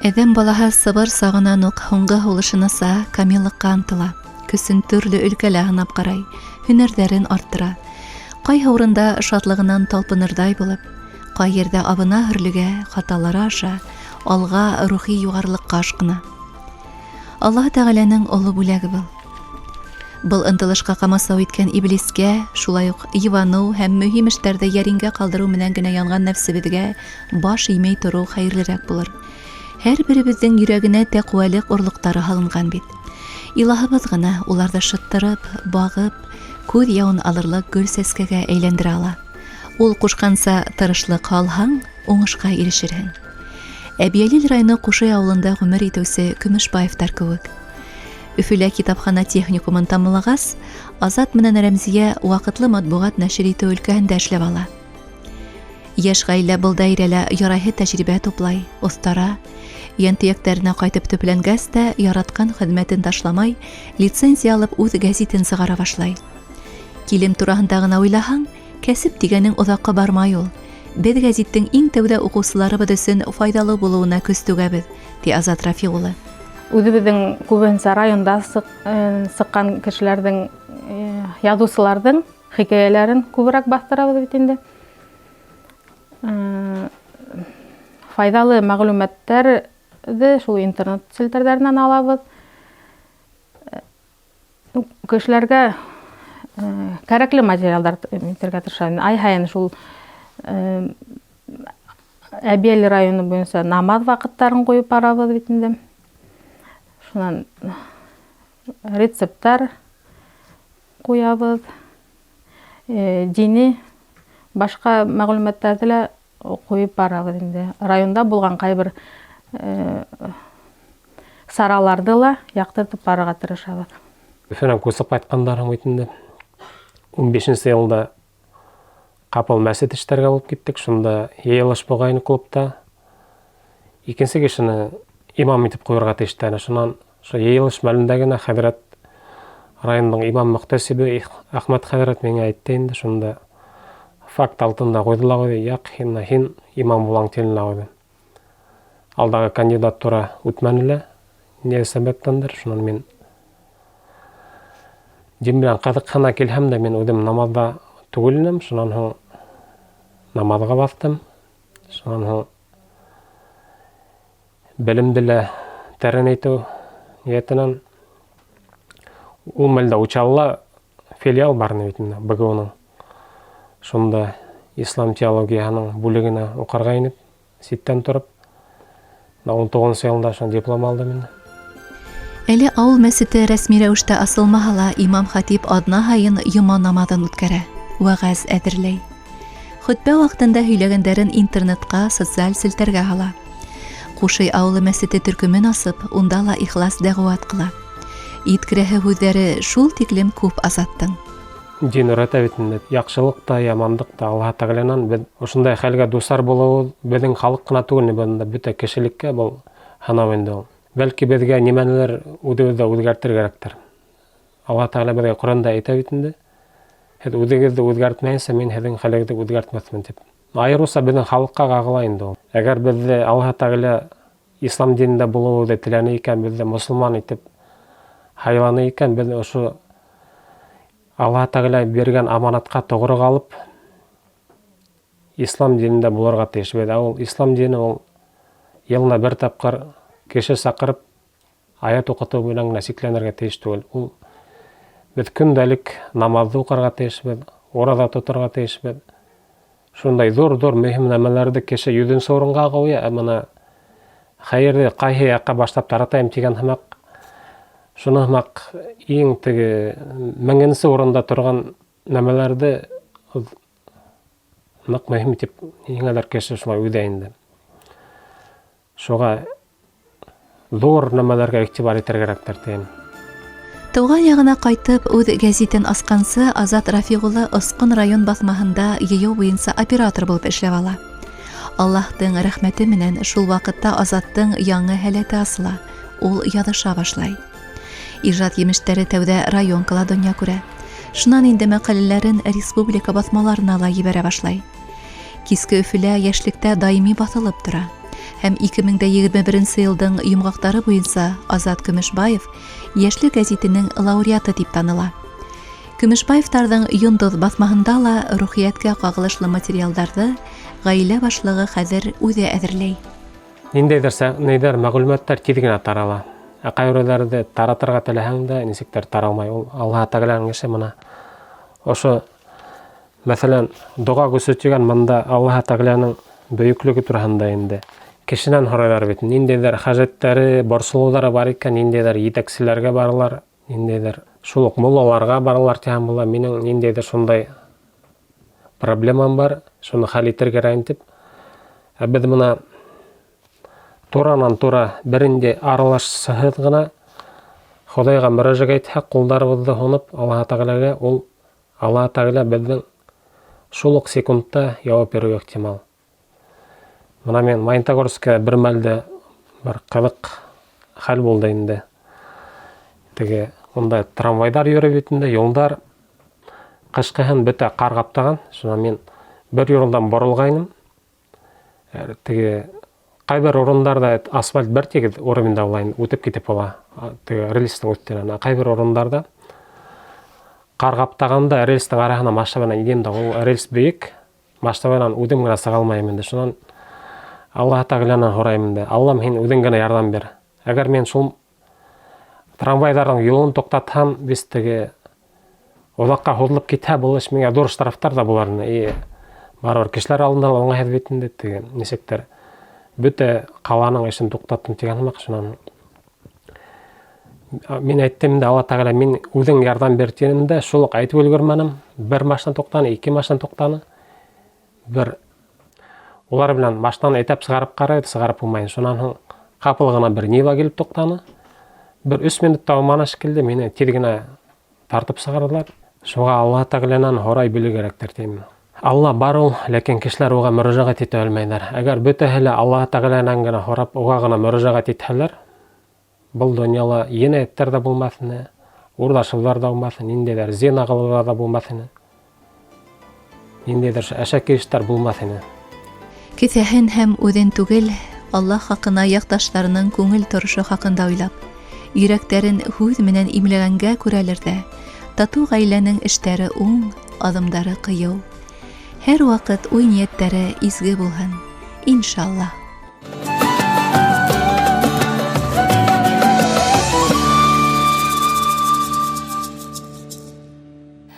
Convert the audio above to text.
Әҙәм балаһы сыбыр сағынан уҡ һуңғы һулышынаса камиллыҡҡа ынтыла, көсөн төрлө өлкәлә һынап ҡарай, һөнәрҙәрен арттыра. Ҡайһы урында шатлығынан талпынырҙай булып, ҡай ерҙә абына һөрлөгә, хаталары аша алға рухи юғарылыҡҡа ашҡына. Аллаһы Тәғәләнең оло бүләге был. Был ынтылышҡа ҡамасау иткән иблискә, шулай уҡ йыбаныу һәм мөһим эштәрҙе йәринкә ҡалдырыу менән генә янған нәфсебеҙгә баш эймәй тороу хәйерлерәк булыр. Һәр беребеҙҙең йөрәгенә тәҡүәлек орлоҡтары һалынған бит. Илаһыбыҙ ғына уларҙы шыттырып, бағып, күҙ яуын алырлыҡ гөл сәскәгә әйләндерә ала. Ул ҡушҡанса тырышлыҡ һалһаң, уңышҡа ирешерһең. Әбйәлил районы Ҡушый ауылында ғүмер итеүсе Көмөшбаевтар кеүек. Өфөлә китапхана техникумын тамамлағас, Азат менән Рәмзиә ваҡытлы матбуғат нәшер итеү өлкәһендә эшләп ала. Йәш ғаилә был даирәлә ярайһы тәжрибә туплай, оҫтара. Йәнтөйәктәренә ҡайтып төпләнгәс тә, яратҡан хеҙмәтен ташламай, лицензия алып үҙ гәзитен сығара башлай. Килем тураһында ғына уйлаһаң, кәсеп тигәнең оҙаҡҡа бармай ул. Беҙ гәзиттең иң тәүҙә уҡыусыларыбыҙ өсөн файҙалы булыуына көс түгәбеҙ, ти Азат Рафиҡ улы. Үҙебеҙҙең күбеһенсә районда сыҡҡан кешеләрҙең, яҙыусыларҙың хикәйәләрен күберәк баҫтырабыҙ бит инде. Файҙалы мәғлүмәттәрҙе шул интернет селтәрҙәренән алабыҙ. Кешеләргә кәрәкле материалдар итергә тырышабыҙ. Ай һайын шул Әбйәлил районы буйынса намаҙ ваҡыттарын ҡуйып барабыҙ бит инде. Шунан рецепттар ҡуябыҙ. Дини башҡа мәғлүмәттәрҙе лә ҡуйып барабыҙ инде. Районда булған ҡайбер сараларҙы ла яҡтыртып барырға тырышабыҙ. Өфөнән күсеп ҡайтҡандан һуң бит инде 15 йылда ҡапыл мәсет эштәргә булып киттек. Шунда йыйылыш булғайны клубта. Икенсе кешене имам итеп ҡуйырға тейештәне. Шунан шул йыйылыш мәлендә генә хәҙрәт райондың имам мөхтәсибе Әхмәт хәҙрәт миңә әйтте инде. Шунда факт алтында ҡуйҙы ла ҡуйҙы. Яҡ, һин имам булаң тине лә ҡуйҙы. Алдағы кандидатура үтмәне лә, ни сәбәптәндер. Шунан мин дин менән ҡыҙыҡһына килһәм дә, мин үҙем намаҙҙа түгел инем. Шунан һуң намаҙға баҫтым. Шунан һуң белемде лә тәрәнәйтеү ниәтенән ул мәлдә Учалыла филиал бар ине бит инде БГУ-ның. Шунда ислам теологияһының бүлегенә уҡырға инеп, ситтән тороп, 19 йылында шунда диплом алдым инде. Әле ауыл мәсете рәсми рәүештә асылмаһа ла, имам хатип аҙна һайын йома намаҙын үткәрә, вәғәз әҙерләй. Хөтбә ваҡытында һөйләгәндәрен интернетҡа, социаль селтәргә һала. Ҡушый ауылы мәсете төркөмөн асып, унда ла ихлас дәғүәт ҡыла. Еткерәһе һүҙҙәре шул тиклем күп Азаттың. Дин өйрәтә бит инде. Яҡшылыҡ та, яманлыҡ та Аллаһ Тәғәләнән. Беҙ ошондай хәлгә дусар булыуыбыҙ беҙҙең халыҡ ҡына түгел, бында бөтә кешелеккә был һынау инде ул. Бәлки беҙгә нимәнелер үҙебеҙҙә үҙгәртергә кәрәктер. Аллаһ Тәғәлә беҙгә Ҡөрьәндә әйтә бит инде. Һеҙ үҙегеҙҙе үҙгәртмәйенсә, мин һеҙҙең хәлегеҙҙе үҙгәртмәҫмен тип. Айырыуса беҙҙең халыҡҡа ҡағыла инде ул. Әгәр беҙҙе Аллаһ Тәғәлә ислам динендә булыуыбыҙҙы теләне икән, беҙҙе мосолман итеп һайланы икән, беҙ ошо Аллаһ Тәғәлә биргән аманатҡа тоғро ҡалып, ислам динендә булырға тейешбеҙ. Ә ул ислам дине ул йылына бер тапҡыр кеше саҡырып аят уҡытыу менән генә сикләнергә тейеш түгел. Ул беҙ көндәлек намаҙҙы уҡырға тейешбеҙ, ураҙа тоторға тейешбеҙ. Шундай ҙур-ҙур мөһим нәмәләрҙе кеше йөҙөнсө урынға ҡуя, ә бына хәйерҙе ҡайһы яҡҡа башлап таратайым тигән һымаҡ, шуны һымаҡ иң теге меңенсе урында торған нәмәләрҙе ныҡ мөһим тип ниңәлер кеше шулай уйлай инде. Шуға ҙур нәмәләргә иғтибар итергә кәрәктер тием. Тыуған яғына ҡайтып, үҙ гәзитен асҡансы, Азат Рафиҡ улы Осҡон район баҫмаһында йыйыу буйынса оператор булып эшләп ала. Аллаһтың рәхмәте менән шул ваҡытта Азаттың яңы һәләте асыла, ул яҙыша башлай. Ижад емештәре тәүҙә районкала донъя күрә. Шунан инде мәҡәләләрен республика баҫмаларына ла ебәрә башлай. Киске Өфөлә йәшлектә даими баҫылып тора. Һәм 2021 йылдың йомғаҡтары буйынса Азат Көмөшбаев Йәшлек гәзитенең лауреаты тип таныла. Көмөшбаевтарҙың Йондоҙ баҫмаһында ла рухиәткә ҡағылышлы материалдарҙы ғаилә башлығы хәҙер үҙе әҙерләй. Ниндәйҙер ниҙәр мәғлүмәттәр тиҙ генә тарала. Ә ҡайберәүҙәрҙе таратырға теләһәң дә, нисектер таралмай. Ул Аллаһ Тәғәләнең эше мына. Ошо, мәҫәлән, доға көсө тигән мында Аллаһ Тәғәләнең бөйөклөгө тураһында инде. Кешенән һорайҙар бит, ниндәйҙер хәжәттәре, борсолоуҙары бар икән, ниндәйҙер етәкселәргә баралар, ниндәйҙер шул уҡ муллаларға баралар тиһәм була. Минең ниндәйҙер шундай проблемам бар, шуны хәл итергә кәрәк тип. Ә беҙ мына туранан-тура бер инде аралашһыҙ ғына Хоҙайға мөрәжәғәт итһәк, ҡулдарыбыҙҙы һоноп Аллаһ Тәғәләгә, ул Аллаһ Тәғәлә беҙҙең шул уҡ секундта яуап биреүе ихтимал. Мына мин Магнитогорскка бер мәлдә бер ҡыҙыҡ хәл булды инде. Теге унда трамвайҙар йөрөй бит инде, юлдар ҡышҡыһын бөтә ҡар ҡаптаған. Шунан мин бер юлдан боролғайным. Теге ҡайбер урындарҙа асфальт бер тигеҙ уровеньда була инде, үтеп китеп була, теге рельстың өҫтөнән. Ә ҡайбер урындарҙа ҡар ҡаптағанда рельстың араһына машина менән инәм дә, ул рельс бейек, машина менән үҙем генә сыға алмайым инде. Шунан Аллаһ Тәғәләнән һорайым инде: Аллам, һин үҙең генә ярҙам бир. Әгәр мин шул трамвайҙарҙың юлын туҡтатһам, беҙ теге оҙаҡҡа һуҙылып китһә, был эш миңә ҙур штрафтар ҙа булар ине. И барыбер кешеләр алдында ла уңайһыҙ бит инде, теге нисектер бөтә ҡаланың эшен туҡтаттым тигән һымаҡ. Шунан мин әйттем инде: Алла Тәғәлә, мин үҙең ярҙам бир, тинем дә, шул уҡ әйтеп өлгөрмәнем. Бер машина туҡтаны, ике машина туҡтаны. Бер улар менән машинаны этәп сығарып ҡарай, сығарып булмай. Шунан һуң ҡапыл ғына бер Нива килеп туҡтаны. Бер 3 минут та булманы шикелле, мине тиҙ генә тартып сығарҙылар. Шуға Аллаһ Тәғәләнән һорай белеү кәрәктер тим. Алла бар ул, ләкин кешеләр уға мөрәжәғәт итә белмәйҙәр. Әгәр бөтәһе лә Аллаһ Тәғәләнән генә һорап, уға ғына мөрәжәғәт итһәләр, был донъяла енәйәттәр ҙә булмаҫ ине, урлашыуҙар ҙа булмаҫ ине, ниндәйҙер зина ҡылыуҙар ҙа булмаҫ ине. Ниндәйҙер әшәке эштәр булмаҫ ине. Кеҫәһен һәм үҙен түгел, Аллаһ хаҡына яҡташтарының күңел торошо хаҡында уйлап, йөрәктәрен һүҙ менән имләгәнгә күрәлер ҙә, татыу ғаиләнең эштәре уң, аҙымдары ҡыйыу. Һәр ваҡыт уй-ниәттәре изге булһын, иншаллаһ.